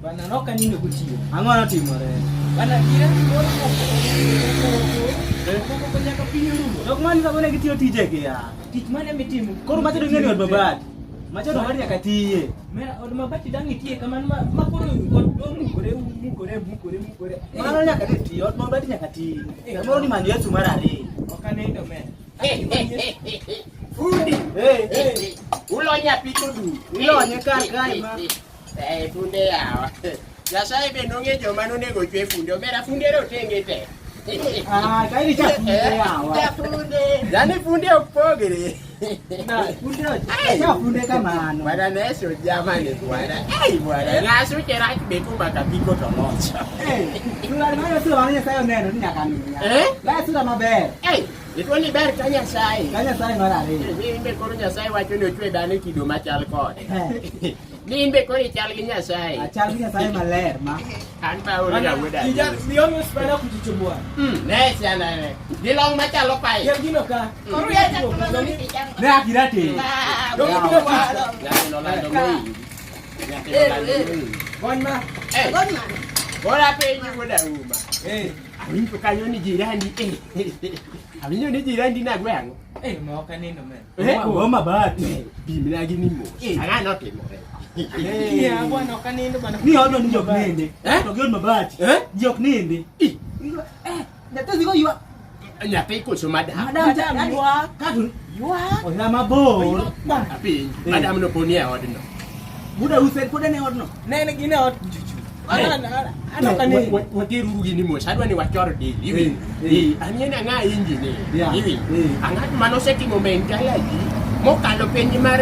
Bana noka nindo gotieno. Ang'o notimore? Bana jirani moro moko nyaka piny orumo. Jok mani kagone gitiyo tijegi ya. Tich mane mitimo? Koro macha dong' ni od mabati. Macha od mabati nyaka tiye. Mera od mabati dang' itiye kamano ma ma koro ot mukore mukore mukore mukore. Mano nyaka ne tiye, od mabati nyaka tiye. Samoro ni manyo Yesu mar ariyo. Ok anindo mera. Fundi. Eh, eh. Ulonye apiko duk. Ilonye kar kae ma. Eh, funde yawa. Nyasaye be nong'e joma nonego ochwe funde. Omera funde rotenge te. Ah, kae cha funde yawa. Jafunde. Yani funde ok pogre. Na, funde cha funde kamano. Bwana Neso jamani bwana. Ai bwana. Nasu cherach be kuma kapiko to locho. Eh, sura mano sura mano Nyasaye oneno ni nyaka miya. Eh? La sura maber. Ei, ituo ni ber ka Nyasaye. Ka Nyasaye mar ariyo. Ni in be koro Nyasaye wacho ni ochwe dhano e kido machal kode. Eh, Ni in be koro ichal gi Nyasaye. Achal gi Nyasaye maler ma. An ba aore ga wuoda. Kijana sioni usipenda kujichubua. Ne siana ne. Gi long machalo pai. Kel gino ka. Koro ya chakula ni kijana. Ne akira te. Donge biro tich. Nyathi nolando moingi. Nyathi nolando moingi. Gony ma. Eh, Gony mano. Bora penj wuoda uma. Eh. Awinjo kanyo ni jirandi. Eh. Awinjo ni jirandi nagwe ang'o? Eh, ma ok anindo mera. Eh, Go mabati. Pimna gi ni mos. Eh. Ang'o notimore? Iya, bwana ok anindo bwana. Ni odno ni jok ninde. Eh? To gi od mabati. Eh? Ji ok nindi. Ih, Eh, nyathi go ywa. Nyathi koso madam. Madam cha Madam ywak. Kato Ywak. ola mabor. Apenj. Eh. Madam noponie e odno. Buda use pod en e odno. Ne en gin e ot kuchocho. An an ok anindo. Wateruru gini mos, adwa ni wachor deal, iwinjo? Eh, eh. Eh, an en ang'a engineer, Yeah, iwinjo? eh. Ang'at manosetimo mentology mokalo penj mar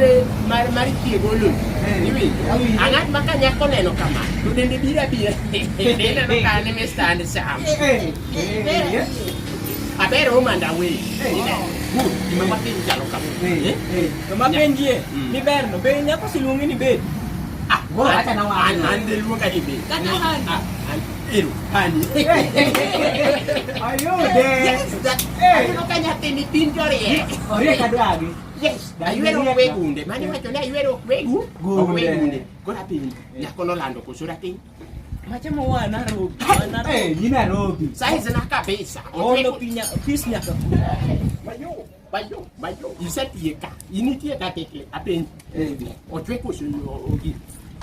mar mar chiegology, Eh, iwinjo? awinjo. Ang'at ma ka nyako neno kama, to dende biro abira, ineno ka an ema stand sam. Eh, eh, Aber home and away. Eh. Ineno? Good, gima watim chalo kama. eh, Eh? eh. To mapenjie, Mm. ni berno, be nyako oseluongi ni bed? Ah, Bora an- acha na wang'e. an- an deluonga ni be. Kata hani. Ah, an- ero, hani. Ayude. Yes, that- Eh. aneno ka nyathini tin to riek. Oriek adwagi. Yes, Dagi ayuero riek ok we na. gunde. Mane wacho ni ayuero ok we gu- Gunde. ok we gunde. Koro apenji, nyako nolando koso rateng'? Machamo wa Nairobi. Wa Nairobi. Eh, ni Nairobi. Size na kabisa. Ono pinya, pis nyaka ku. Mayo, mayo, mayo. Isetieka. Initie ka kekle. Apenji. Eh. Ochwe koso ogi.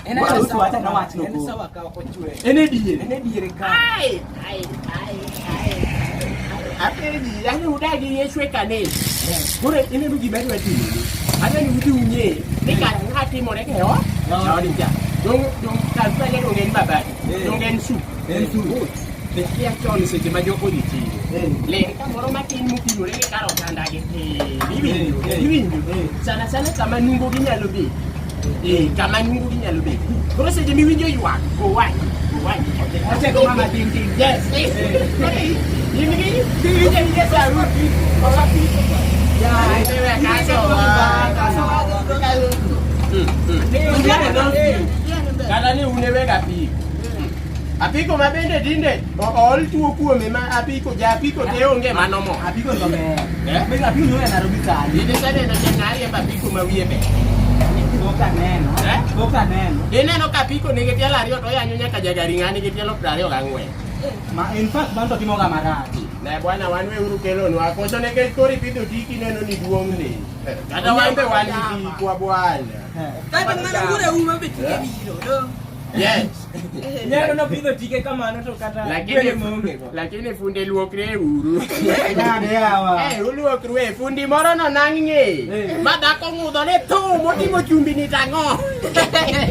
En Bora acha uso sawa acha na ka, wachno en koro. sawa ka ok ochwe. En e diere. En e diere ka. Ai, ai, ai, ai. Apenji, yani udagi Yesu e kanisa. Koro ineno gima adwa timoni. Adwa ni udhi ung'e ni kara ng'a timore e ot. No. E od cha. Dong dong kar kanyo dong en mabati. Eh. Dong en soup. En soup. Good. Be kia chon seche ma jok odhi chiro. Eh. Ler kamoro matin mopimore gi kar oganda gi tin. Iwinjo? Eh, eh. Iwinjo? Eh. Sana sana kama nungo gi nyalo bet. Eh, kama nungo gi nyalo bet. Koro seche miwinjo ywak, go wach, go wach. Ocheko mama ting ting. Yes. In gi iwinjo awinja sauti. Ya, Kata ni un e weg apiko. Apiko ma bende tinde ool tuo kuome ma apiko ja apiko te onge mano mo. Apiko to ber. Eh? Be apiko nyo e Nairobi sani. In iseneno chieng' ariembo apiko ma wiye ber. Pok aneno. Eh? Pok aneno. Ineno ka apiko nigi tielo ariyo to oyanyo nyaka jagari ng'a nigi tielo 24. Ma in fact mano to timoga marach. Ne bwana wan weuru kelonwa koso nikech koro ipidho tiki ineno ni duong' ni. Kata wan be wan gi tikwa bwana. Eh. Kata mana ngura uma be tike biro. Do. Yes. Nyalo nopidho tike kamano to kata Lakini gwene maonge go. lakini funde luokre uru. Nade yawa. Eh, uluokru e fundi moro no nang' ng'e. Eh. Ma dhako ng'udho ne thum motimo chumbi ni tang'o.